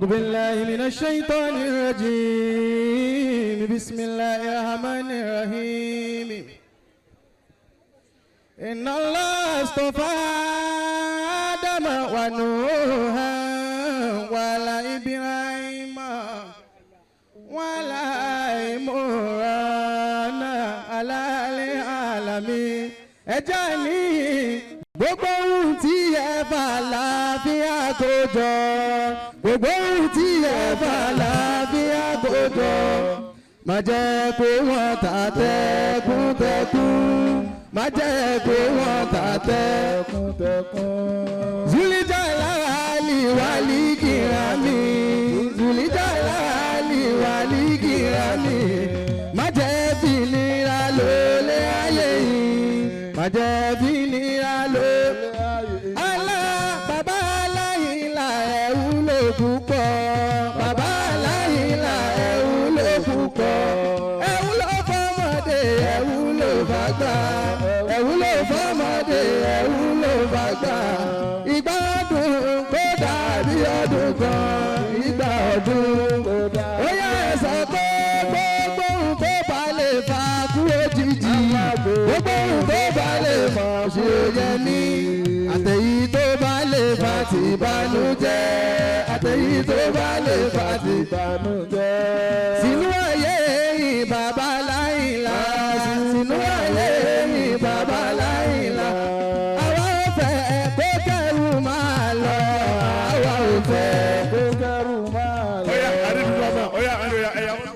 أعوذ بالله من الشيطان الرجيم. بسم الله الرحمن الرحيم. إن الله اصطفى آدم ونوحا وآل إبراهيم وآل عمران على العالمين. Ẹ jẹ́ ní gbogbo ohun tí ẹ fà láàfíà kó jọ, gbogbo ohun tí ẹ fà láàfíà kó jọ, má jẹ́ kó wọ́n ta tẹ́kùntẹ́kùn, má jẹ́ kó wọ́n ta tẹ́kùntẹ́kùn. Zulijalali wali kirami, Zulijalali wali kirami, má jẹ́ fìlera lólé ayé yìí, má jẹ́ fìlera lólé alá. Bàbá aláìlà ẹ̀ wúlò púpọ̀, bàbá aláìlà ẹ̀ wúlò púpọ̀, ẹ̀ wúlò fọmọdé, ẹ̀ wúlò fàgbà, ẹ̀ wúlò fọmọdé, ẹ̀ wúlò fàgbà. Ìgbà ọdún kó dàbí ọdún kan, ìgbà ọdún kó dàbí. Ó yẹ ẹ sọ pé gbogbo ohun tó bá lè fa kú òjijì, gbogbo ohun tó bá lè mọ̀ ṣe yẹ ní, àtẹ̀yí tó bá lè fa tìbànújẹ́, àtẹ̀yí tó bá lè fa tìbànújẹ́. Sínú ayé yìí, bàbá láìla, sínú ayé.